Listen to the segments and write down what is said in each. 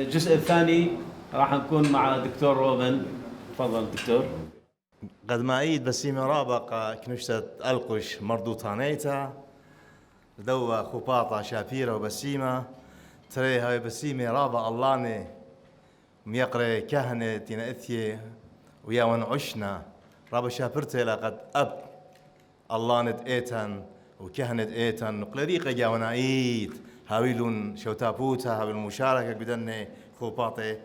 الجزء الثاني راح نكون مع دكتور روبن. تفضل دكتور. قد ما أيد بسيمة رابق كنشتة ألقش مردوطانيتا دوا خباطة شابيرة وبسيمة تري هاي بسيمة رابق اللاني ميقري كهنة تينا إثيه ويا ونعشنا رابا شابرتي لقد أب اللانت إيتن وكهنة إيتن قلريقة جاونا إيد هاويلون شوتابوتا هاويل المشاركة بدني خوباطي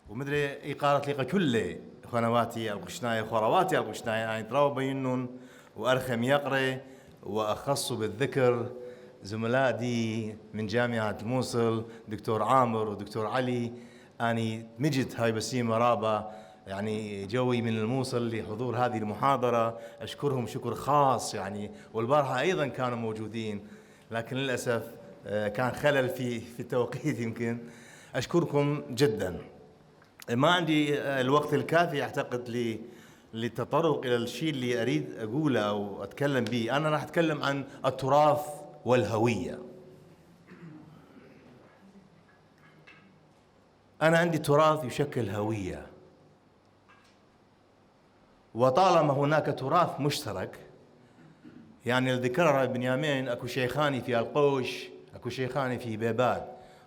ومدري إقارة ليقة كله خنواتي القشناية خورواتي القشناية يعني تراو بينون وأرخم يقري وأخص بالذكر زملاء دي من جامعة الموصل دكتور عامر ودكتور علي أني مجد هاي بسيمة رابا يعني جوي من الموصل لحضور هذه المحاضرة أشكرهم شكر خاص يعني والبارحة أيضا كانوا موجودين لكن للأسف كان خلل في التوقيت يمكن أشكركم جدا. ما عندي الوقت الكافي أعتقد للتطرق إلى الشيء اللي أريد أقوله أو أتكلم به. أنا راح أتكلم عن التراث والهوية. أنا عندي تراث يشكل هوية، وطالما هناك تراث مشترك يعني ذكرها بنيامين أكو شيخاني في القوش، أكو شيخاني في بيباد،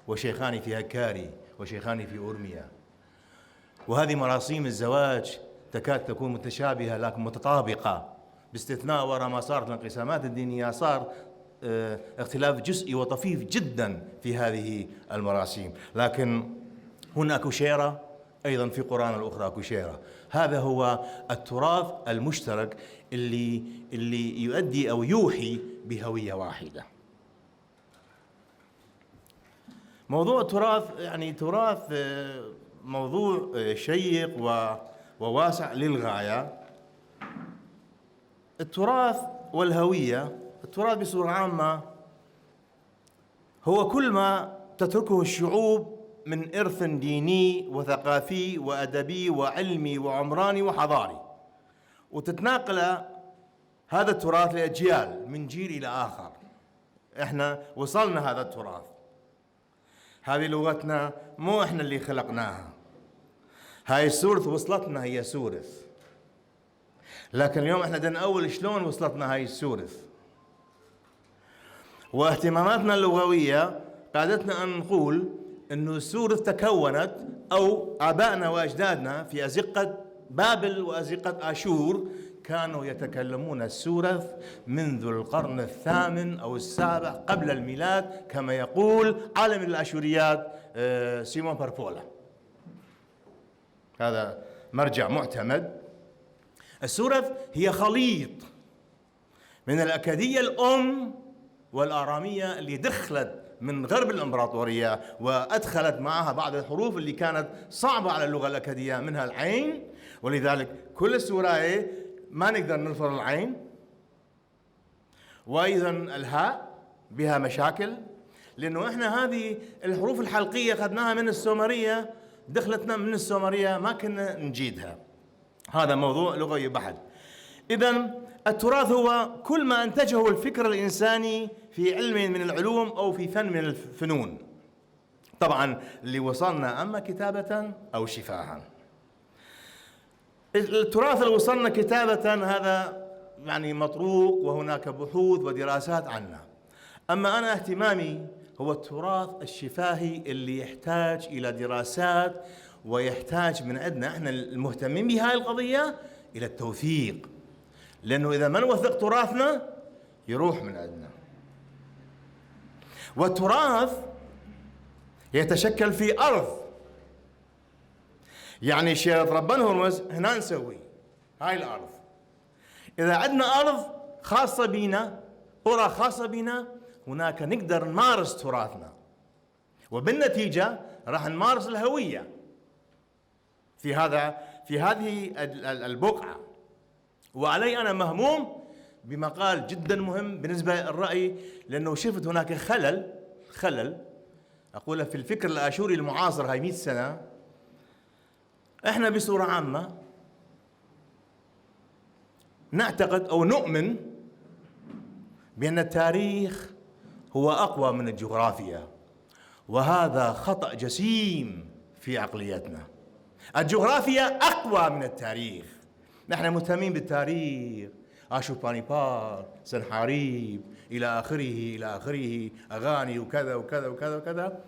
وشيخاني في هكاري، وشيخاني في أورميا، وهذه مراسيم الزواج تكاد تكون متشابهة لكن متطابقة باستثناء وراء ما صارت الانقسامات الدينية صار اختلاف جزئي وطفيف جدا في هذه المراسيم، لكن هناك كشيرة أيضا في قرآن الأخرى كشيرة. هذا هو التراث المشترك اللي يؤدي أو يوحي بهوية واحدة. موضوع التراث يعني تراث موضوع شيق وواسع للغاية. التراث والهوية، التراث بصورة عامة هو كل ما تتركه الشعوب من إرث ديني وثقافي وأدبي وعلمي وعمراني وحضاري، وتتناقل هذا التراث لأجيال من جيل إلى آخر. إحنا وصلنا هذا التراث، هذه لغتنا مو إحنا اللي خلقناها، هاي السورث وصلتنا هي سورث، لكن اليوم إحنا بدنا أول شلون وصلتنا هاي السورث. واهتماماتنا اللغوية قادتنا أن نقول أنه السورث تكونت أو آبائنا وأجدادنا في أزقة بابل وأزقة آشور كانوا يتكلمون السورث منذ القرن الثامن أو السابع قبل الميلاد كما يقول عالم الآشوريات سيمون باربولا، هذا مرجع معتمد. السورث هي خليط من الأكادية الأم والآرامية اللي دخلت من غرب الإمبراطورية وأدخلت معها بعض الحروف اللي كانت صعبة على اللغة الأكادية منها العين، ولذلك كل السوراي ما نقدر نلفظ العين، وأيضا الهاء بها مشاكل لأنه إحنا هذه الحروف الحلقية أخذناها من السومرية، دخلتنا من السومرية ما كنا نجيدها. هذا موضوع لغوي بحت. إذن التراث هو كل ما أنتجه الفكر الإنساني في علم من العلوم أو في فن من الفنون، طبعا اللي وصلنا أما كتابة أو شفاها. التراث اللي وصلنا كتابة هذا يعني مطروق وهناك بحوث ودراسات عنه، أما أنا اهتمامي هو التراث الشفاهي اللي يحتاج إلى دراسات ويحتاج من عندنا احنا المهتمين بهذه القضية إلى التوثيق، لأنه إذا ما نوثق تراثنا يروح من عندنا. والتراث يتشكل في أرض، يعني شيرة ربان هرمز هنا نسوي هاي الأرض. إذا عندنا أرض خاصة بنا، قرى خاصة بنا، هناك نقدر نمارس تراثنا، وبالنتيجة راح نمارس الهوية في هذه البقعة. وعلي أنا مهموم بمقال جدا مهم بالنسبة للرأي، لأنه شفت هناك خلل أقوله في الفكر الآشوري المعاصر هاي 100 سنة. إحنا بصورة عامة نعتقد أو نؤمن بأن التاريخ هو أقوى من الجغرافيا، وهذا خطأ جسيم في عقليتنا. الجغرافيا أقوى من التاريخ. نحن مهتمين بالتاريخ، آشوبانيبال، سنحاريب، إلى آخره، أغاني وكذا وكذا وكذا وكذا.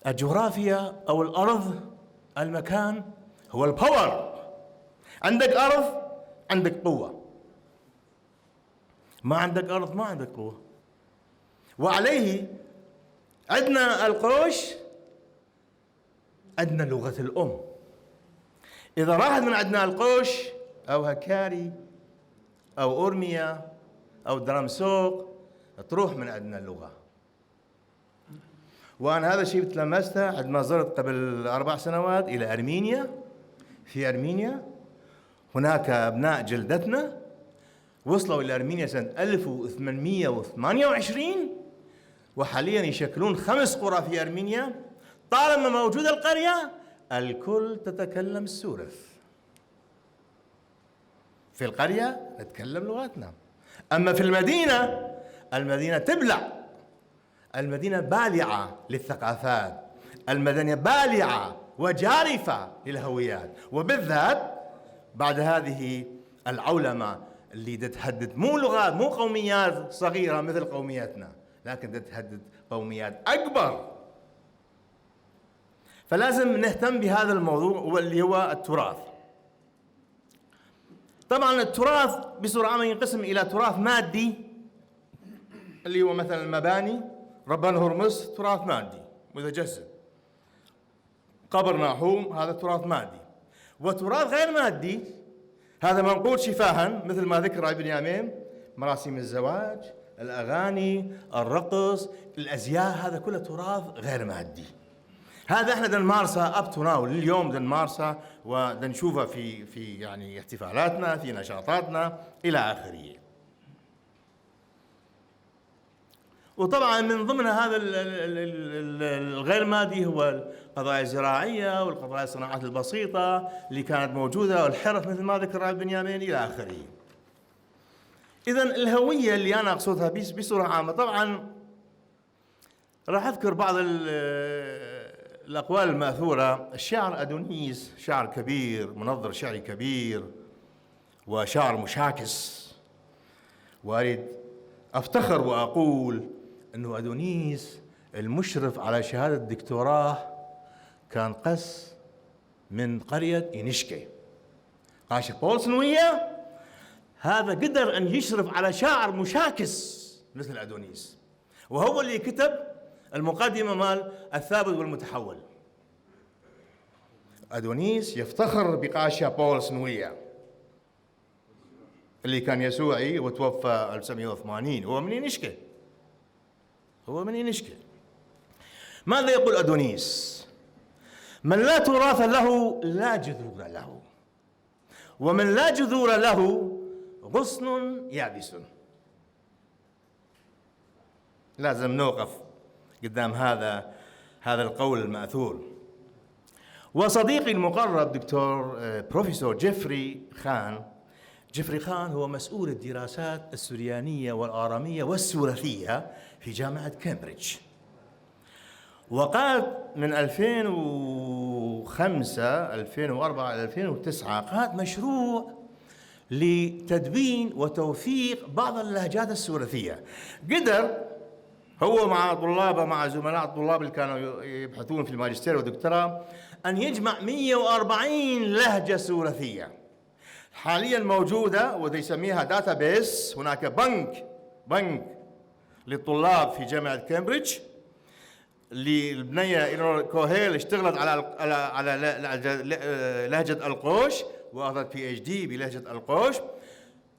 الجغرافيا أو الأرض، المكان، هو الباور. عندك أرض عندك قوة، ما عندك أرض ما عندك قوة. وعليه عندنا القوش، عندنا لغة الأم. إذا راحت من عندنا القوش أو هكاري أو أورميا أو درامسوق، تروح من عندنا اللغة. وأنا هذا الشيء تلمسته عندما زرت قبل 4 سنوات إلى أرمينيا. في أرمينيا هناك أبناء جلدتنا وصلوا إلى أرمينيا سنة 1828، وحاليا يشكلون 5 قرى في أرمينيا. طالما موجودة القرية الكل تتكلم السورف. في القرية نتكلم لغتنا. أما في المدينة، المدينة تبلع، المدينة بالعة للثقافات، المدينة بالعة وجارفة للهويات، وبالذات بعد هذه العولمة اللي تتهدد مو لغات، مو قوميات صغيرة مثل قومياتنا، لكن تتهدد قوميات أكبر. فلازم نهتم بهذا الموضوع واللي هو التراث. طبعا التراث بصورة عامة ينقسم إلى تراث مادي، اللي هو مثلا المباني، ربان هرمز تراث مادي متجسد، قبر ناحوم هذا تراث مادي. وتراث غير مادي هذا منقول شفاها مثل ما ذكر ابن يامين، مراسم الزواج، الأغاني، الرقص، الأزياء، هذا كله تراث غير مادي. هذا احنا نمارسه اب تو ناو، لليوم نمارسه ونشوفه في يعني احتفالاتنا، في نشاطاتنا الى اخره. وطبعا من ضمن هذا الغير مادي هو القضايا الزراعيه والقضايا الصناعات البسيطه اللي كانت موجوده، والحرف مثل ما ذكر ابن يامين الى اخره. اذا الهويه اللي انا اقصدها بصوره عامه، طبعا راح اذكر بعض الأقوال المأثورة. الشاعر أدونيس شاعر كبير، منظر شعري كبير وشاعر مشاكس، وأريد أفتخر وأقول أنه أدونيس المشرف على شهادة دكتوراه كان قس من قرية إنشكي، قاشق بولسنوية. هذا قدر أن يشرف على شاعر مشاكس مثل أدونيس، وهو اللي كتب المقدمة مال الثابت والمتحول. أدونيس يفتخر بقاشا بولس نوية اللي كان يسوعي وتوفى 1980. هو من إنشكي، هو من إنشكي. ماذا يقول أدونيس؟ من لا تراث له لا جذور له، ومن لا جذور له غصن يابس. لازم نوقف قدام هذا القول المأثور. وصديقي المقرب دكتور بروفيسور جيفري خان هو مسؤول الدراسات السريانية والآرامية والسورثية في جامعة كامبريدج، وقاد من 2005 2004 إلى 2009 قاد مشروع لتدوين وتوثيق بعض اللهجات السورثية. قدر هو مع طلابه، مع زملاء الطلاب اللي كانوا يبحثون في الماجستير والدكتوراه، أن يجمع 140 لهجة سورثية حاليا موجودة، وده يسميها داتا بيس. هناك بنك للطلاب في جامعة كامبريدج، للبنية إينور كوهيل اشتغلت على لهجة القوش وأخذت PhD بلهجة القوش.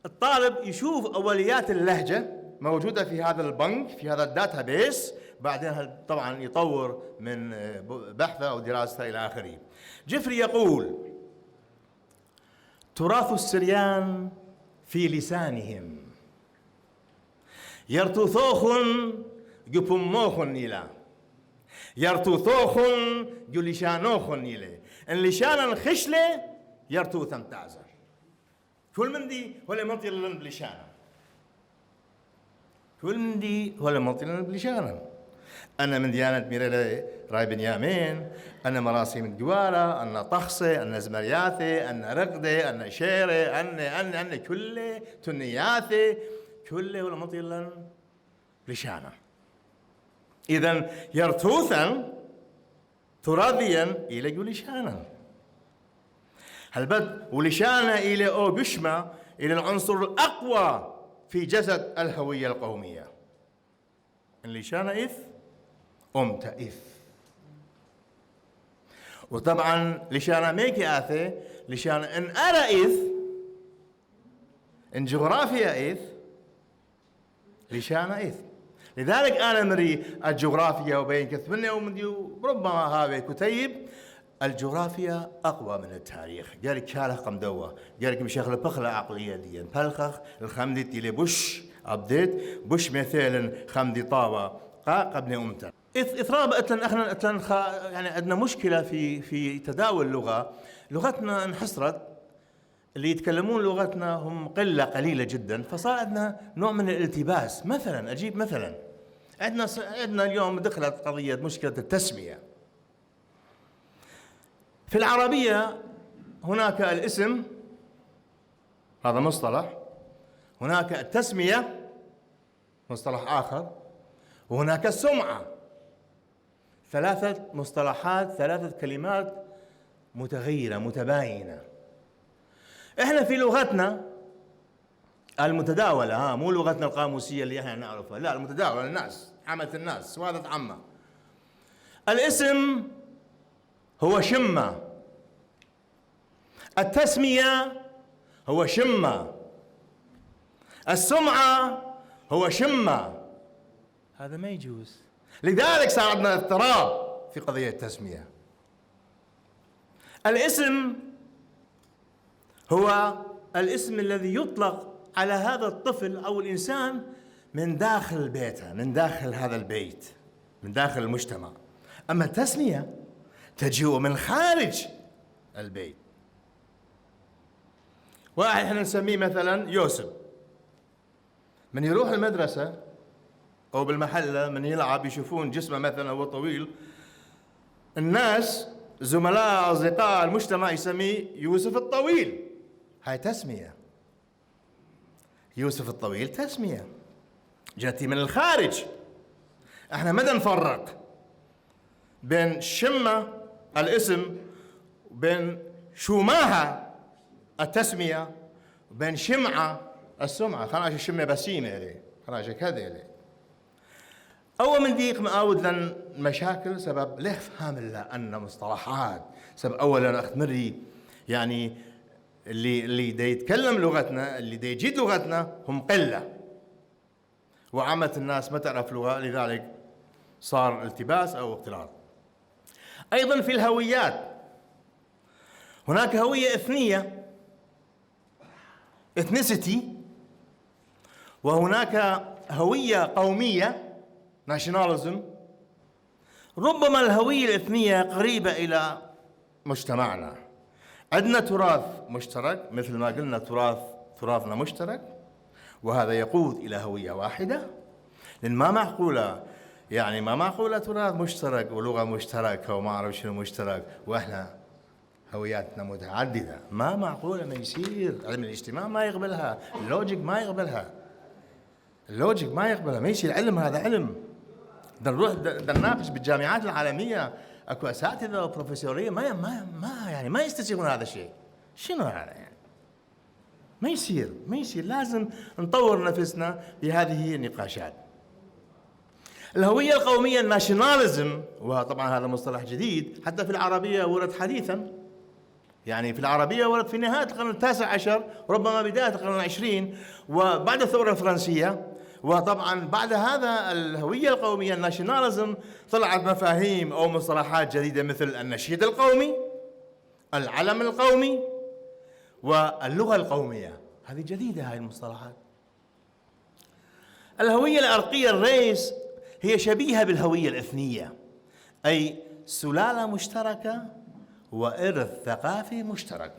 الطالب يشوف أوليات اللهجة موجودة في هذا البنك، في هذا الداتا بيس، بعدين طبعا يطور من بحثه أو دراسته إلى آخره. جيفري يقول: تراث السريان في لسانهم، يرتوثوخن جبموخن نيلا، يرتوثوخن جلشانوخن نيلا، ان لشانا خشلة يرتوثن تعزر. كل من دي ولا منطي لن بلشانا، كل من دي ولا منطي لن بلشانا. أنا من ديانة ميريلي راي بنيامين، أنا مراسي من دوارة، أنا طخسي، أنا زمرياثي، أنا رقدي، أنا شيري، أنا كله تنياثي كله ولا مطيلا لشانا. إذن يرتوثا تراثيا إلى لشانا هالبد ولشانا إلى أو قشمة إلى العنصر الأقوى في جسد الهوية القومية. اللشانا إث أمتا إث. وطبعا لشانا ميكي آثي لشانا إن أرى إث إن جغرافيا إث لشانا إث. لذلك أنا مري الجغرافيا وبين كثبنا ومديو ربما هذا كتيب الجغرافيا أقوى من التاريخ. قالك كاله قمدوه قالك بشغله بخلة عقلية دي بلخخ الخمدي تيلي بوش أبديت بوش مثلا خمدي طاوة قبل أمتا إثراب أتلن أتلن يعني عندنا مشكلة في تداول اللغة. لغتنا انحصرت، اللي يتكلمون لغتنا هم قلة قليلة جدا، فصار عندنا نوع من الالتباس. مثلا أجيب مثلا عندنا اليوم دخلت قضية مشكلة التسمية. في العربية هناك الاسم، هذا مصطلح، هناك التسمية مصطلح آخر، وهناك السمعة. ثلاثة مصطلحات، ثلاثة كلمات متغيرة متباينة. احنا في لغتنا المتداولة، مو لغتنا القاموسية اللي احنا نعرفها، لا المتداولة، الناس عامة الناس سوادة عامة. الاسم هو شمة، التسمية هو شمة، السمعة هو شمة. هذا ما يجوز. لذلك صار عندنا اضطراب في قضية التسمية. الاسم هو الاسم الذي يطلق على هذا الطفل أو الإنسان من داخل بيته، من داخل هذا البيت، من داخل المجتمع. أما التسمية تجيء من خارج البيت. واحد احنا نسميه مثلا يوسف، من يروح المدرسة أو بالمحلة من يلعب يشوفون جسمه مثلا هو طويل، الناس زملاء أصدقاء المجتمع يسميه يوسف الطويل. هاي تسمية. يوسف الطويل تسمية جاتي من الخارج. احنا مدى نفرق بين شمة الاسم وبين شوماها التسمية وبين شمعة السمعة. خلاص الشمة بسيمة لي، خلاص كذا لي. أول من ديق مقاود لن مشاكل سبب ليه فهم الله أن مصطلحات سبب. أولا أخت مري يعني اللي دا يتكلم لغتنا، اللي دا يجيد لغتنا هم قلة، وعامة الناس ما تعرف لغة، لذلك صار التباس أو اختلاط. أيضا في الهويات هناك هوية إثنية ethnicity، وهناك هوية قومية nationalism. ربما الهوية الإثنية قريبة إلى مجتمعنا. عندنا تراث مشترك مثل ما قلنا تراثنا مشترك، وهذا يقود إلى هوية واحدة. لأن ما معقولة يعني ما معقولة تراث مشترك ولغة مشتركة وما أعرف شنو مشترك وإحنا هوياتنا متعددة. ما معقولة، ما يصير. علم الاجتماع ما يقبلها، اللوجيك ما يقبلها، اللوجيك ما يقبلها، ما يصير. علم هذا علم. نروح نناقش بالجامعات العالمية، اكو اساتذه وبروفيسوريه ما يستسيغون هذا الشيء. شنو هذا يعني؟ ما يصير. لازم نطور نفسنا بهذه النقاشات. الهويه القوميه الناشوناليزم، وطبعا هذا مصطلح جديد حتى في العربيه ورد حديثا، يعني في العربيه ورد في نهايه القرن التاسع عشر وربما بدايه القرن العشرين وبعد الثوره الفرنسيه. وطبعا بعد هذا الهوية القومية الناشوناليزم طلعت مفاهيم أو مصطلحات جديدة مثل النشيد القومي، العلم القومي، واللغة القومية. هذه جديدة هاي المصطلحات. الهوية العرقية الريس هي شبيهة بالهوية الإثنية، أي سلالة مشتركة وإرث ثقافي مشترك.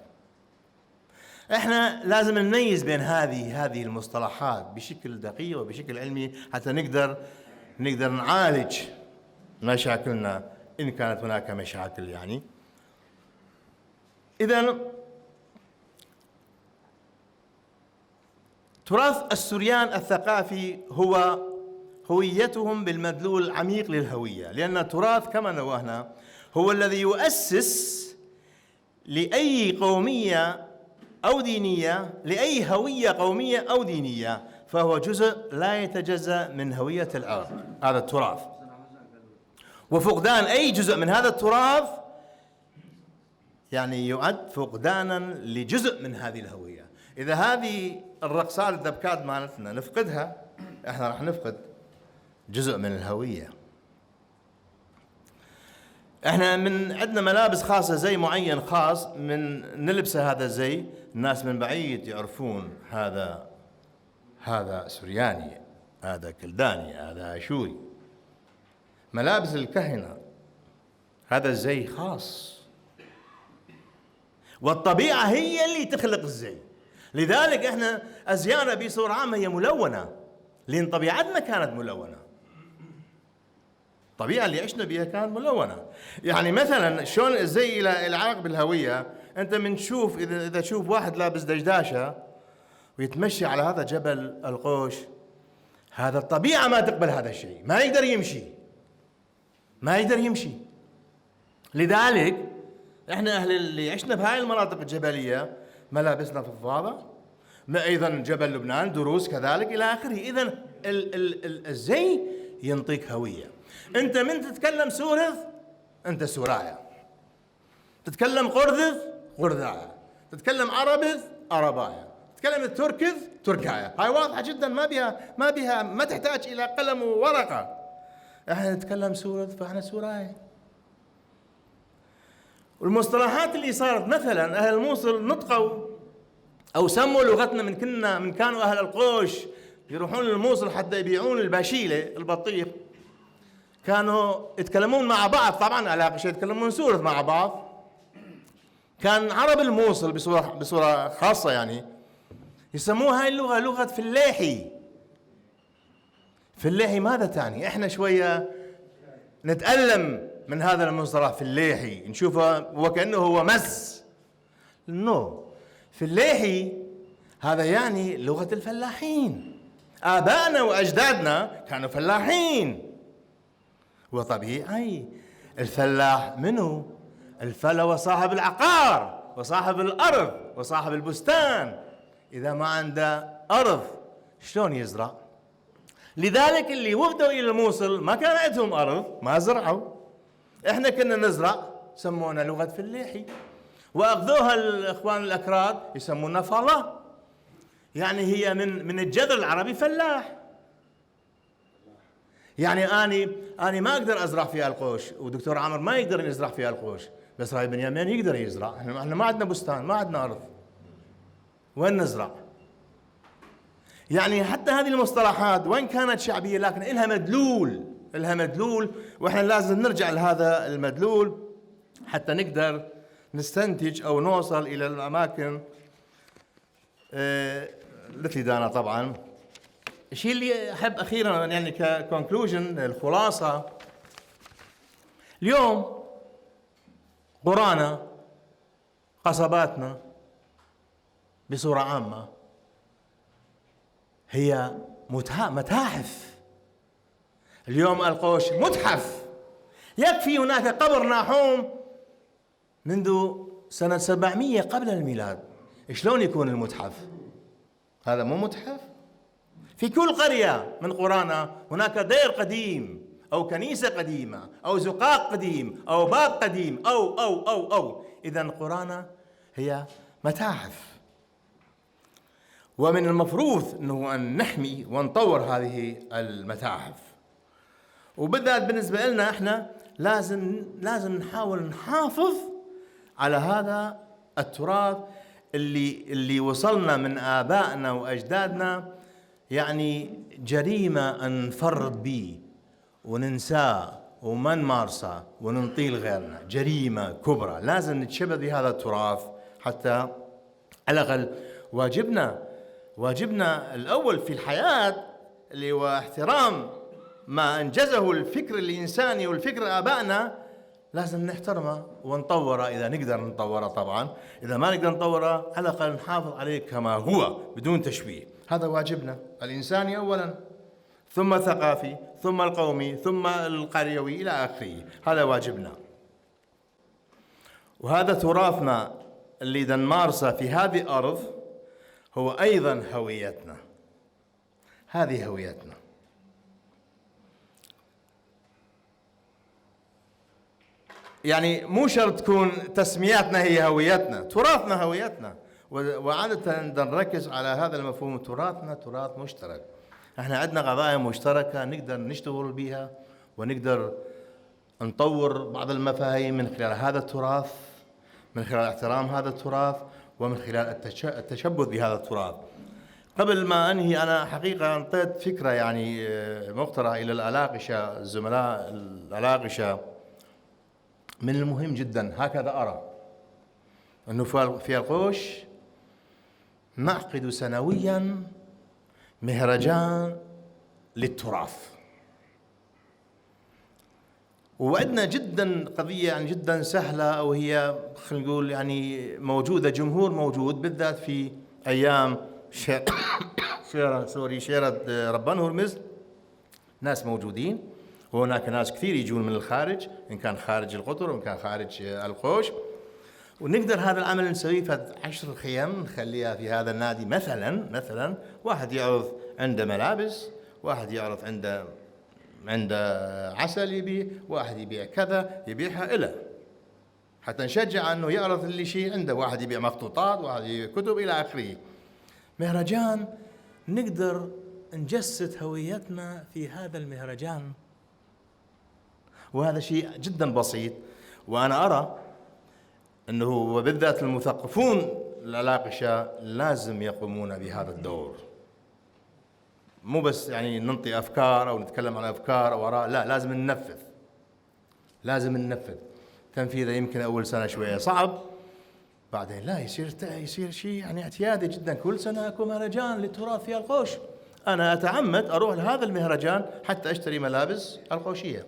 احنا لازم نميز بين هذه المصطلحات بشكل دقيق وبشكل علمي حتى نقدر نعالج مشاكلنا إن كانت هناك مشاكل يعني. إذن تراث السوريان الثقافي هو هويتهم بالمدلول العميق للهوية، لأن التراث كما نوهنا هو الذي يؤسس لأي قومية أو دينية، لأي هوية قومية أو دينية، فهو جزء لا يتجزأ من هوية العرب، هذا التراث. وفقدان أي جزء من هذا التراث يعني يعد فقدانا لجزء من هذه الهوية. إذا هذه الرقصات الدبكات مالتنا نفقدها، احنا راح نفقد جزء من الهوية. احنا من عندنا ملابس خاصة، زي معين خاص من نلبسه، هذا الزي الناس من بعيد يعرفون هذا سورياني، هذا كلداني، هذا اشوري. ملابس الكهنة هذا الزي خاص، والطبيعة هي اللي تخلق الزي. لذلك احنا ازيانا بصورة عامة هي ملونة، لأن طبيعتنا كانت ملونة، الطبيعة اللي عشنا بها كانت ملونة. يعني مثلا شلون الزي إلى علاقة بالهوية، أنت من تشوف إذا تشوف واحد لابس دشداشة ويتمشي على هذا جبل القوش، هذا الطبيعة ما تقبل هذا الشيء، ما يقدر يمشي. لذلك احنا أهل اللي عشنا بهاي المناطق الجبلية ملابسنا فضفاضة، أيضا جبل لبنان دروس كذلك إلى آخره. إذن الزي ينطيك هوية. أنت من تتكلم سورث أنت سورايا، تتكلم قرذذ قرذايا، تتكلم عربذ عربايا، تتكلم التركذ تركايا. هاي واضحة جدا، ما تحتاج إلى قلم وورقة. احنا نتكلم سورث فاحنا سورايا. والمصطلحات اللي صارت، مثلا أهل الموصل نطقوا أو سموا لغتنا من كانوا أهل القوش يروحون للموصل حتى يبيعون الباشيلة البطيخ، كانوا يتكلمون مع بعض، طبعا على شيء يتكلمون سورث مع بعض. كان عرب الموصل بصورة خاصة يعني يسموها هاي اللغة لغة فلاحي. فلاحي ماذا تعني؟ احنا شوية نتألم من هذا المصطلح فلاحي، نشوفه وكأنه هو مس. فلاحي هذا يعني لغة الفلاحين، آبائنا وأجدادنا كانوا فلاحين. وطبيعي الفلاح منه الفلا وصاحب العقار وصاحب الأرض وصاحب البستان. إذا ما عنده أرض شلون يزرع؟ لذلك اللي وفدوا إلى الموصل ما كان عندهم أرض، ما زرعوا. إحنا كنا نزرع، سمونا لغة فلاحي، وأخذوها الإخوان الأكراد يسمونا فلا، يعني هي من الجذر العربي فلاح. يعني أنا ما أقدر أزرع فيها القوش، ودكتور عامر ما يقدر يزرع فيها القوش، بس راي بنيامين يقدر يزرع. احنا ما عندنا بستان، ما عندنا أرض، وين نزرع؟ يعني حتى هذه المصطلحات وين كانت شعبية لكن إلها مدلول، وإحنا لازم نرجع لهذا المدلول حتى نقدر نستنتج أو نوصل إلى الأماكن التي دانا. طبعا الشيء اللي أحب أخيرا يعني ككونكلوجن، الخلاصة، اليوم قرانا قصباتنا بصورة عامة هي متاحف. اليوم القوش متحف. يكفي هناك قبر ناحوم منذ سنة 700 قبل الميلاد، شلون يكون المتحف؟ هذا مو متحف؟ في كل قرية من قرانا هناك دير قديم أو كنيسة قديمة أو زقاق قديم أو باب قديم أو إذن قرانا هي متاحف، ومن المفروض أنه أن نحمي ونطور هذه المتاحف. وبالذات بالنسبة لنا احنا لازم نحاول نحافظ على هذا التراث اللي وصلنا من آبائنا وأجدادنا. يعني جريمة أن نفرط به وننساه وما نمارسه وننطيه لغيرنا، جريمة كبرى. لازم نتشبه بهذا التراث حتى على الأقل واجبنا الأول في الحياة اللي هو احترام ما أنجزه الفكر الإنساني والفكر آبائنا لازم نحترمه ونطوره إذا نقدر نطوره. طبعا إذا ما نقدر نطوره على الأقل نحافظ عليه كما هو بدون تشويه. هذا واجبنا الإنساني أولا، ثم الثقافي، ثم القومي، ثم القريوي إلى آخره. هذا واجبنا، وهذا تراثنا اللي نمارسه في هذه الأرض هو أيضا هويتنا. هذه هويتنا. يعني مو شرط تكون تسمياتنا هي هويتنا، تراثنا هويتنا. وعادة نركز على هذا المفهوم، تراثنا تراث مشترك. احنا عندنا قضايا مشتركة نقدر نشتغل بها، ونقدر نطور بعض المفاهيم من خلال هذا التراث، من خلال احترام هذا التراث، ومن خلال التشبث بهذا التراث. قبل ما أنهي أنا حقيقة أعطيت فكرة يعني مقترحة إلى الألاقشة، الزملاء الألاقشة. من المهم جدا هكذا أرى أنه في القوش نعقد سنويا مهرجان للتراث، وعندنا جدا قضية يعني جدا سهلة، وهي خلينا نقول يعني موجودة، جمهور موجود بالذات في أيام شيرة ربان هرمز، ناس موجودين، وهناك ناس كثير يجون من الخارج، إن كان خارج القطر وإن كان خارج القوش. ونقدر هذا العمل نسويه في 10 خيم نخليها في هذا النادي. مثلا واحد يعرض عنده ملابس، واحد يعرض عنده عسل يبيع، واحد يبيع كذا يبيعها إلى حتى نشجع أنه يعرض اللي شيء عنده. واحد يبيع مخطوطات، واحد يبيع كتب إلى آخره. مهرجان نقدر نجسد هويتنا في هذا المهرجان، وهذا شيء جدا بسيط. وأنا أرى أنه وبالذات المثقفون الألاقشة لازم يقومون بهذا الدور. مو بس يعني ننطي أفكار أو نتكلم عن أفكار أو آراء، لا، لازم ننفذ. تنفيذه يمكن أول سنة شوية صعب، بعدين لا يصير شيء يعني اعتيادي جدا. كل سنة أكو مهرجان للتراث في القوش. أنا أتعمد أروح لهذا المهرجان حتى أشتري ملابس القوشية،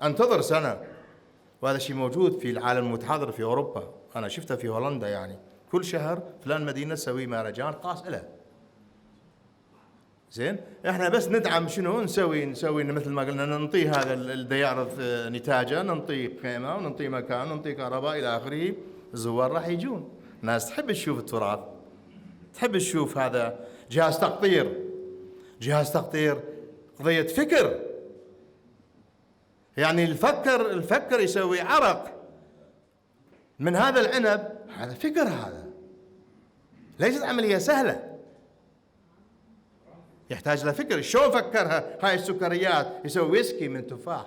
أنتظر سنة. وهذا الشيء موجود في العالم المتحضر في أوروبا، أنا شفته في هولندا. يعني كل شهر فلان مدينة تسوي مهرجان خاص له. زين، احنا بس ندعم. شنو نسوي مثل ما قلنا، ننطي هذا اللي يعرض نتاجه، ننطي قيمة وننطي مكان وننطي كهرباء إلى آخره. الزوار راح يجون، ناس تحب تشوف التراث، تحب تشوف هذا جهاز تقطير، قضية فكر. يعني الفكر يسوي عرق من هذا العنب، هذا فكر، هذا ليست عملية سهلة، يحتاج له فكر. شلون فكرها؟ هاي السكريات يسوي ويسكي من تفاح،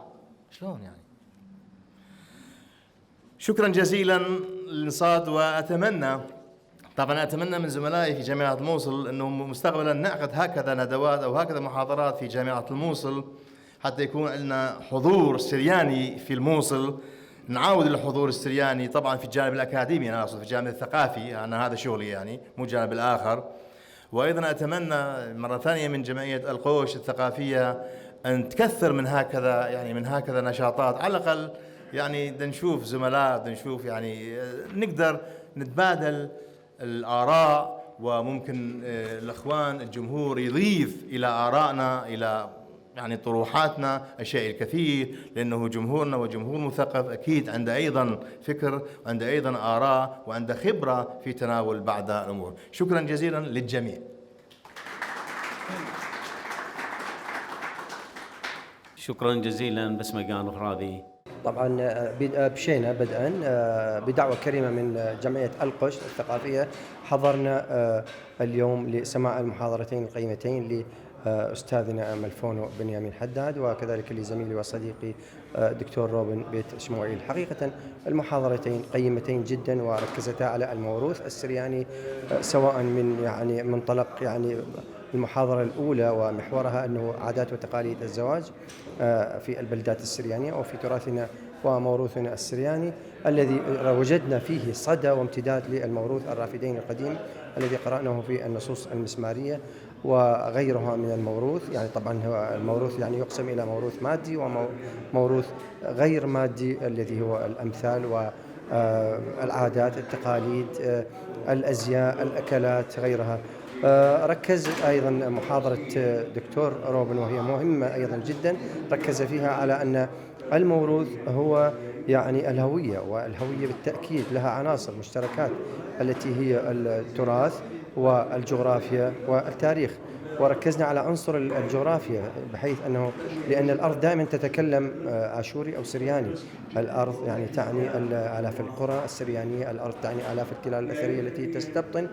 شلون يعني؟ شكرا جزيلا للإنصات. وأتمنى من زملائي في جامعة الموصل أنه مستقبلا نعقد هكذا ندوات أو هكذا محاضرات في جامعة الموصل، حتى يكون لنا حضور سرياني في الموصل. نعاود الحضور السرياني طبعا في الجانب الأكاديمي، أنا أقصد في الجانب الثقافي، أنا هذا شغلي يعني، مو الجانب الآخر. وأيضا أتمنى مرة ثانية من جمعية القوش الثقافية أن تكثر من هكذا نشاطات، على الأقل يعني نشوف زملاء، نشوف يعني نقدر نتبادل الآراء، وممكن الأخوان الجمهور يضيف إلى آرائنا، إلى يعني طروحاتنا الشيء الكثير، لأنه جمهورنا وجمهور مثقف أكيد عنده أيضا فكر، وعنده أيضا آراء، وعنده خبرة في تناول بعض الأمور. شكرا جزيلا للجميع. شكرا جزيلا. بس مكان راضي. طبعا بشينا بدءا بدعوة كريمة من جمعية القش الثقافية، حضرنا اليوم لسماع المحاضرتين القيمتين لأستاذنا ملفونو بنيامين حداد، وكذلك لزميلي وصديقي دكتور روبن بيت شموئيل. حقيقة المحاضرتين قيمتين جدا، وركزتا على الموروث السرياني، سواء من يعني منطلق يعني المحاضرة الأولى ومحورها أنه عادات وتقاليد الزواج في البلدات السريانية وفي تراثنا وموروثنا السرياني، الذي وجدنا فيه صدى وامتداد للموروث الرافدين القديم الذي قرأناه في النصوص المسمارية. وغيرها من الموروث. يعني طبعا هو الموروث يعني يقسم إلى موروث مادي وموروث غير مادي الذي هو الأمثال والعادات، التقاليد، الأزياء، الأكلات، غيرها. ركز أيضا محاضرة دكتور روبن، وهي مهمة أيضا جدا، ركز فيها على أن الموروث هو يعني الهوية، والهوية بالتأكيد لها عناصر مشتركات التي هي التراث والجغرافيا والتاريخ. وركزنا على عنصر الجغرافيا، بحيث أنه لأن الأرض دائما تتكلم آشوري أو سرياني. الأرض يعني تعني آلاف القرى السريانية، الأرض تعني آلاف التلال الأثرية التي تستبطن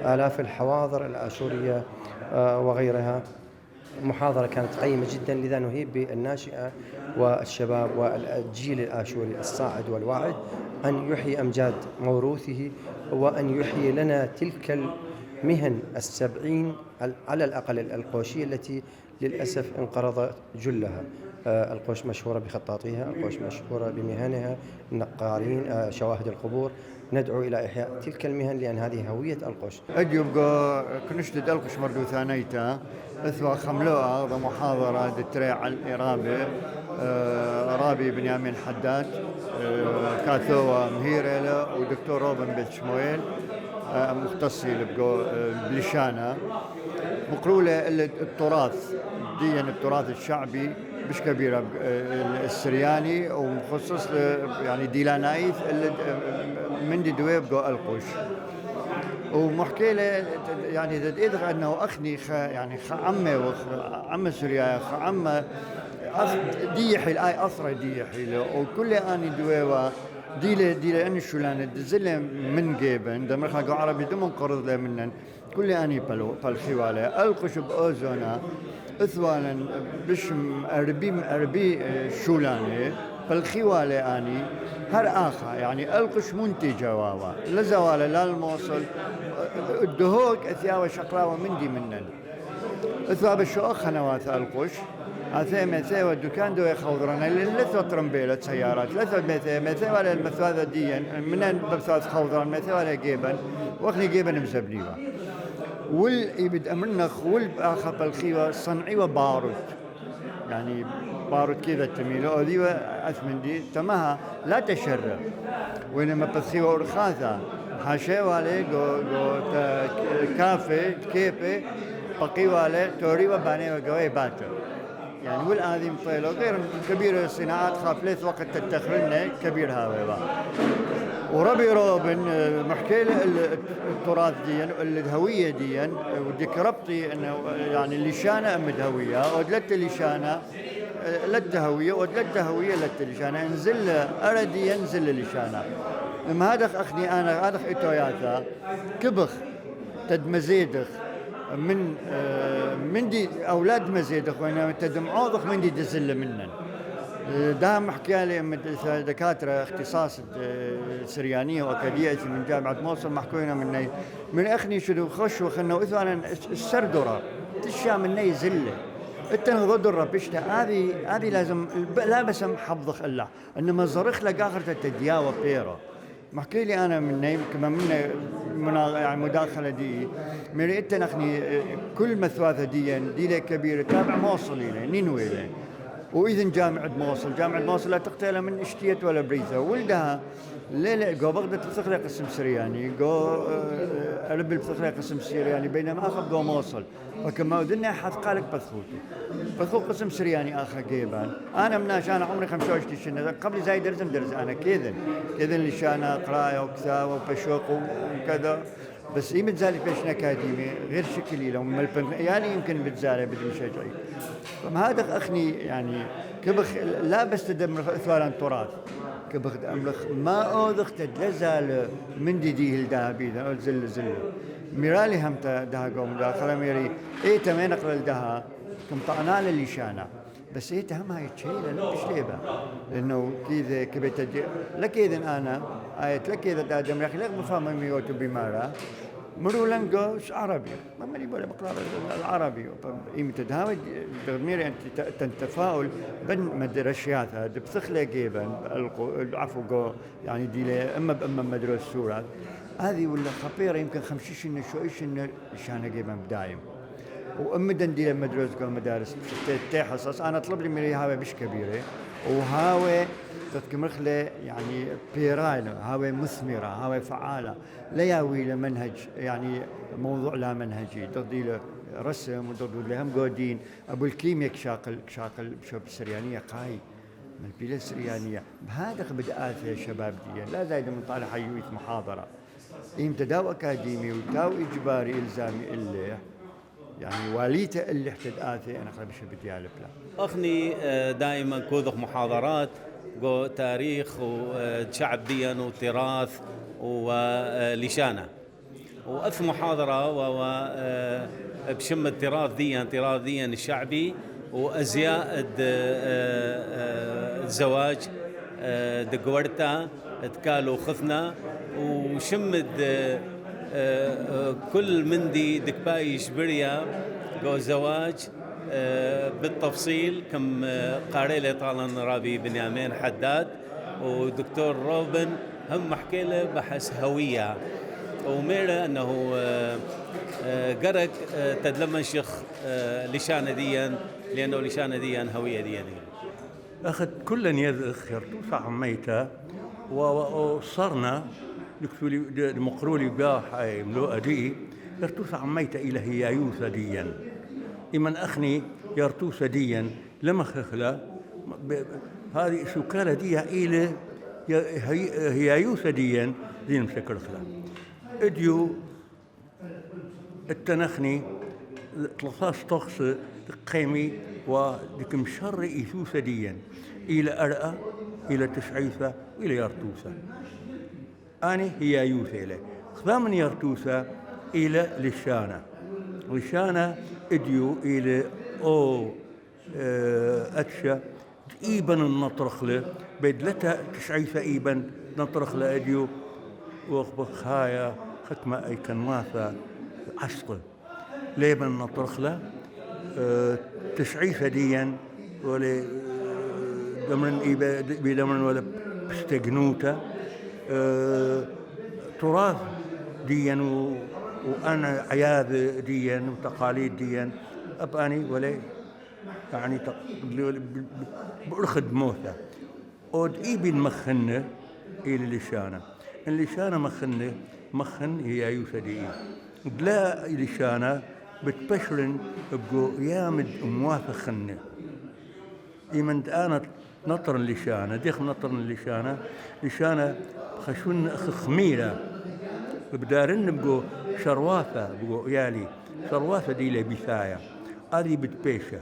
آلاف الحواضر الآشورية وغيرها. محاضرة كانت قيمة جدا، لذا نهيب بالناشئة والشباب والجيل الآشوري الصاعد والواعد أن يحيي أمجاد موروثه، وأن يحيي لنا تلك المهن السبعين على الأقل القوشية التي للأسف انقرض جلها. القوش مشهورة بخطاطيها، القوش مشهورة بمهنها، النقارين، شواهد القبور. ندعو إلى إحياء تلك المهن لأن هذه هوية القوش. أجيب كنشتد القش مردو ثانيتا أثوا خملوها بمحاضرة دتريع الإرابي رابي بنيامين حداد كاثوا مهيريلا ودكتور روبن بيتشمويل مختصي بلشانة مقرولة التراث ديا التراث الشعبي مش كبيرة السرياني ومخصص يعني ديلانايث من دي دويب جو القوش ومحكي له يعني إذا أنه أخني يعني عمي عم سوريا عم ديحي الآي أثر ديحي له وكل أني دويبة ديله أني شولان دزله من جيبن دمر خلقوا عربي دمون قرض له منن كل أني بالخوالة القش بأوزونا إثوانا بشم أربي شولاني بالخوالة أني هر آخر يعني القش منتجة واوا لزوالة لا الموصل الدهوك أثياوة شقراوة من دي منن إثواب الشؤخ نواث القش مثاوى والدكان دو يخوضرنا لثوى ترمبيلة سيارات لثوى مثاوى المثاوى ديا من مثاوى خوضران مثاوى جيبا وخني جيبا مزبليوة والإبد أمرنخ والآخر بالخيوة صنعي وبارود يعني بارود كذا تميله أوديوة أثمن دي تمها لا تشرب وإنما بالخيوة ورخاثة حاشيوة عليه جو كافي كيبي بقيوة عليه توري وباني وقوي باتر يعني والآذي طيلو غير كبير الصناعات خافليث وقت تتخرنا كبير هذا وربي روبن محكي التراث ديا الهوية ديا وديك ربطي انه يعني اللشانة امد هوية ودلت اللشانة لت هوية ودلت هوية لت اللشانة انزل اردي ينزل اللشانة لما هذا اخني انا هذا اتوياتا كبخ تد مزيدخ من دي اولاد مزيدخ وانما تدم عوضخ من دي دزل منن دام حكى لي دكاتره اختصاص سريانيه واكاديه من جامعه موصل محكونا من اخني شنو خش وخلنا وانا السردره تشا مني زله التنغض درة بشتا هذه لازم لا بسم حفظخ الله انما زرخ لك اخر تتدياوى بيرو محكي لي انا من كما من يعني مداخله دي مريت نخني كل مثواثه دي لك كبيره تابع موصل الى نينويله واذا جامعه موصل لا تقتل من اشتيت ولا بريثه ولدها لا جو بغداد بتخلق قسم سرياني جو اربل بتخلق قسم سرياني بينما اخذ جو موصل وكما ودنا حد قالك بثوق قسم سرياني اخر جيبان انا مناش انا عمري 25 سنه قبل زايد درس انا كذا اللي انا قرايه وكتابه وبشوق وكذا بس هي متزالي بيشنا أكاديمي غير شكلي لو يعني يمكن بتزالي بدي مشجعي فما هذا أخني يعني كبخ لا بس تدمر إثوالا تراث كبخ أملخ ما أوذخ تدلزال من دي الذهبي ذا زل ميرالي هم ده قوم داخل ميري إيه تمين أقل ده كم طعنا للشانة بس إيه تهمها يتشيله لا مش ليبه لأنه كذا كبت لك إذا أنا آيت لك إذا دادم يا أخي لك بفهم ميوت بمارا مرو لنجوش عربي ما مني بقول بقرأ العربي إمتى تهاود تغمير أنت تنتفاعل بين مدرسيات هذا بتخلق جيبا العفو جو يعني دي إما مدرسة سورة هذه ولا خبيرة يمكن 50 شو إيش إن شان جيبا بدايم وأمدن دي المدرسة والمدارس تي حصص أنا أطلب لي من هاوي مش كبيرة وهاوي تتكمرخلة يعني بيرالة هاوي مثمرة هاوي فعالة لا ياوي لمنهج يعني موضوع لا منهجي تضي له رسم وتضي له هم قودين أبو الكيمياء شاقل شوب السريانية قاي من البيئة السريانية بهذا بدأت يا شباب دي لا زايد من طالع حيوية محاضرة تداو أكاديمي وتاو إجباري إلزامي اللي يعني واليته اللي احتدآتي أنا قرب شو بدي ألف له أخني دائما كوذق محاضرات جو تاريخ وشعبيا وتراث ولشانة وأث محاضرة بشم التراث ديا الشعبي وأزياء الزواج دقورتا تكالو خثنا وشمد كل مندي دكباي شبريا جو زواج بالتفصيل كم قارئ طالن رابي بنيامين حداد ودكتور روبن هم حكي له بحث هوية وميرا أنه قرق تدلمن شيخ لشانة ديا لأنه لشانة ديا هوية ديا أخذ كل يذخ يرتوسع عميته وصرنا المقرولي باح ملوء دي يرتوسع عميته إلى هي يوسى ديا إمن أخني يرتوسى ديا لما خخلا هذه سكالة دي إلى هي يوسى ديا دين مشكل خلا اديو التنخني ثلاثة طقس قيمي وديك مشر إيثوسة ديا إلى أرأى إلى تشعيثة وإلى يرتوسة أنا هي يوسى إليه خذا يرتوسة إلى لشانة إديو إلى أو أتشا إيبن النطرخ له بدلتا تشعيثة إيبن نطرخ له إديو وأخبخ هايا ختمة أي كنواثة عشقه ليبن نطرخ له تشعيثة ديا ولا دمرن بدمرن ولا بستجنوتا تراث ديا وأنا عياذ ديا وتقاليد ديا أباني ولا يعني برخد موثة ود إيبن مخنة إلى اللشانة مخن هي يوسدي بلا لشانة بتبشرن بقو يامد موافق خنة إيمن أنا نطر اللشانة ديخ نطر لشانة خشون خميرة بدارن بقو شرواثة بقو يالي شرواثة دي لبثاية هذه بتبيشة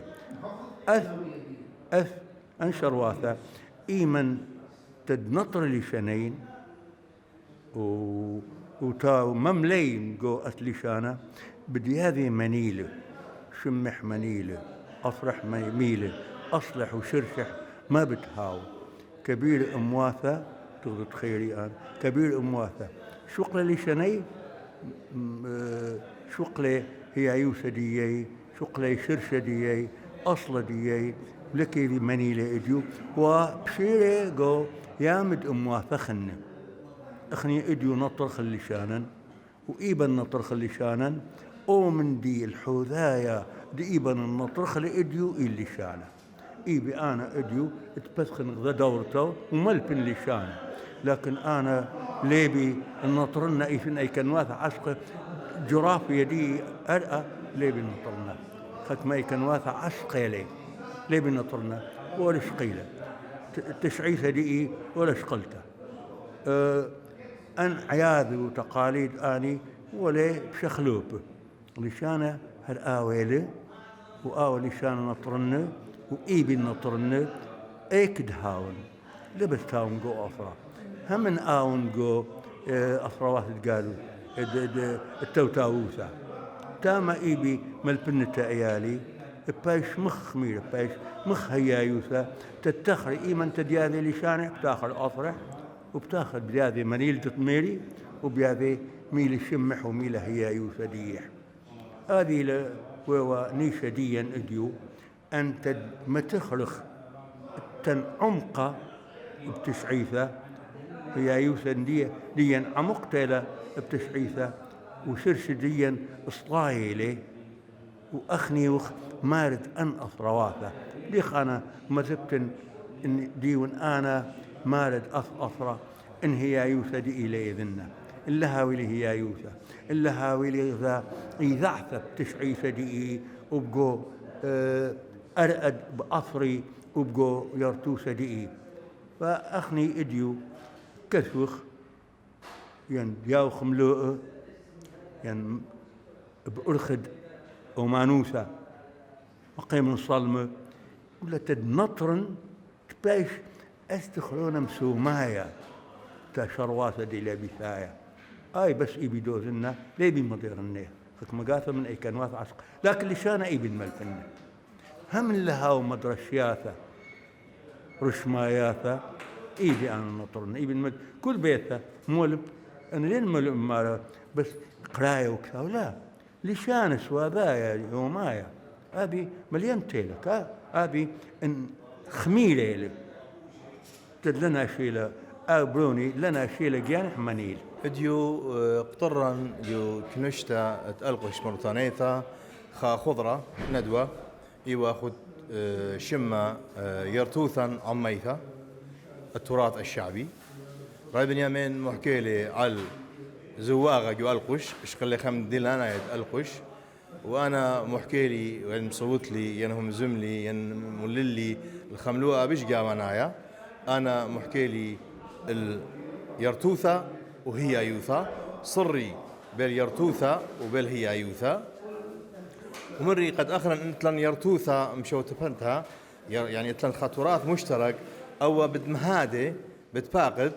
أث أن شرواثة إيمن تدنطر لشانين وتاو مملين جو أتلشانة بدي هذه منيلة شمح منيلة أفرح ميلة أصلح وشرشح ما بتهاو كبير أمواثة تغضط خيري أنا كبير أمواثة شقلة لشاني شقلة هي عيوسة ديي شقلة شرشة ديي أصلة ديي لكي منيلة إجو وبشيري جو يامد أمواثة خنة أخني إديو نطرخ اللشانا وإيبن نطرخ اللشانا أو من دي الحوذايا دي إيبن النطرخ لإديو اللشانا إيبي أنا إديو اتبثخن غدا دورته وملبن لشانا لكن أنا ليبي النطرنا إيفن أي كنواث عشق جراف يدي أرأى ليبي النطرنا ختم أي كنواث عشق يلي ليبي النطرنا ولا شقيلة تشعيثة دي ولا شقلته أن عياذ وتقاليد آني ولا بشخلوب لشانة هالآويلة وآوى لشانة نطرنة وإيبي نطرنة ايكد هاون لبس هاون جو أفرا هم آون جو أفراوات قالوا التوتاووثة تاما إيبي ملبنة عيالي بايش مخ مير بايش مخ هيايوثة تتخري إيمن تدياذي لشانة بتاخر أفرح وبتاخذ بهذه منيل تطميري وبهذه ميل الشمح وميل هي يوسديح هذه ونيشة ديا اديو أن ما تخرخ تنعمق بتشعيثة هي يوسدية ديا عمقت له بتشعيثة وشرش ديا اصلاي له وأخني مارد أن أصرواثة ليخ أنا مذبتن إن ديون أنا مارد أصرة إن هي يوسد إلى ذنة إلا هاولي هي يوسى إلا هاولي ذا يذعثب تشعي سدئي وبقو أرقد بأصري وبقو يرتو سدئي فأخني إديو كسوخ ين ياو خملوء ين بأرخد ومانوسة وقيم صلمة ولا تدنطرن تبايش استخلونا مسومايا تشرواسة دي لابثايا بس إيبي دوزنا ليبي مضيرنيه خك مقاثة من أي كانواث عسق لكن لشانا إيبي الملفنة هم لها ومدرشياثة رشماياثة إيبي أنا نطرن إيبي كل بيثة مولب أنا لين مولب بس قراية وكذا لا لشان سوابايا يومايا أبي مليان تيلك أبي إن خميلة لك لنا شيلة بروني لنا شيلة جانح منيل اديو قطرا ديو كنشتا تألقش مرتانيتا خا خضرة ندوة ايوا خد شمة يرتوثا عميثا التراث الشعبي راي بنيامين محكيلي على زواغة جو ألقش اشقلي خم ديلانا يتألقش وانا محكيلي وين مصوت لي ينهم زملي ين مللي الخملوءة بيش قامنايا انا محكيلي اليرتوثة وهي يوثا صري باليرتوثة وبال هي يوثا ومري قد اخرا انتلن يرتوثة مشو تفنتها يعني اتلن خطورات مشترك او بدمهادة بتفاقد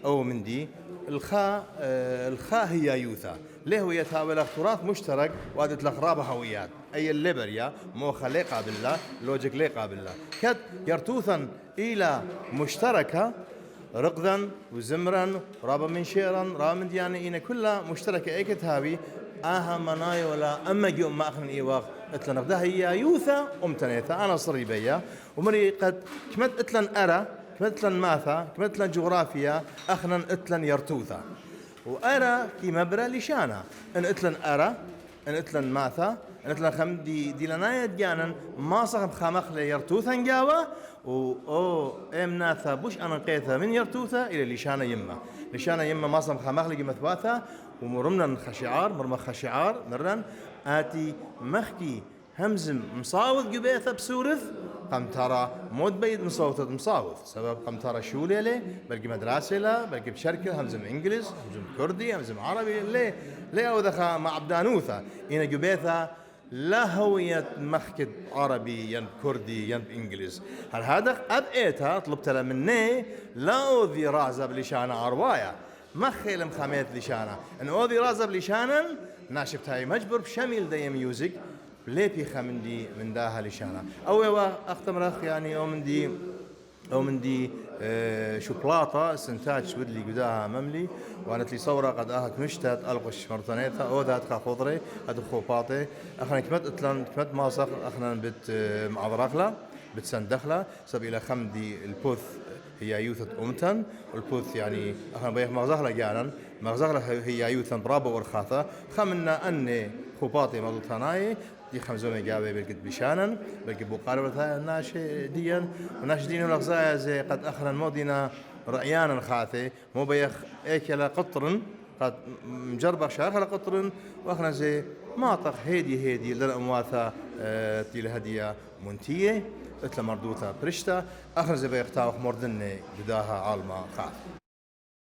او من دي الخاء هي يوثا ليه هو يتهاول تراث مشترك وادت لخرابة هويات اي الليبريا موخة لي قابلة لوجيك لي قابلة كد يرتوثا الى مشتركة رقدا وزمرا رابا من شيرا رابا من ديانة إنا كلها مشتركة ايكت هابي مناي ولا اما جي ما اخرن ايواغ اتلن اغدا هي يوثا امتنيثا انا صري بيا ومري قد كمت اتلن ارى كمت اتلن ماثا كمت اتلن جغرافيا اخرن اتلن يرتوثا وارى كي مبرا لشانا ان اتلن ارى ان اتلن ماثا ان اتلن خم دي لنايا ديانا ما صخم خامخ لي يرتوثا جاوا او امناثا بوش انا قيثا من يرتوثا الى لشانا يما ما صخم خامخ لي مثواثا ومرمنا خشعار مرمى خشعار مرن آتي مخكي همزم مصاوث جبيثة بسورث قم ترى مود بيد مصوتة مصاوث سبب قم ترى شو ليه بلقي مدرسة لا بلقي بشركة همزم إنجليز همزم كردي همزم عربي ليه أو دخا مع عبدانوثة إن جبيثة لا هوية مخكد عربي ين كردي ين إنجليز هل هذا أبقيتها طلبت لها مني لا أوذي رازب لشان عروايا مخيل مخاميت لشانا ان اوذي رازب لشانا ناشفت هاي مجبر بشميل دي ميوزك ليبي خمندي من داها لشانا او اختم رخ يعني او من دي شوكولاته استنتاج سود لي قداها مملي وانت لي صوره قد اهك مشتت القش مرتنيتها او ذات خضري هاد خوباطي اخنا كمت ماسخ اخنا بت معضرخله بتسندخله سب الى خمدي البوث هي يوثة أمتن والبوث يعني أخنا بيخ مغزغلة جانا مغزغلة هي يوثا برابا ورخاثة خمنا أني خوباطي مضوطاناي دي خمزومي جابي بالقد بشانا بالقد بقاربة ناشديا وناشدين والأغزايا زي قد أخنا المودينا رأيانا خاثي مو بيخ ايكلا قطرن قد مجربة شارخة لقطرن وأخنا زي ماطق هيدي لنا أمواثة تيل هدية منتية اتلا مردوثة برشتا اخر زي بيختاوخ مردني بداها عالما خاف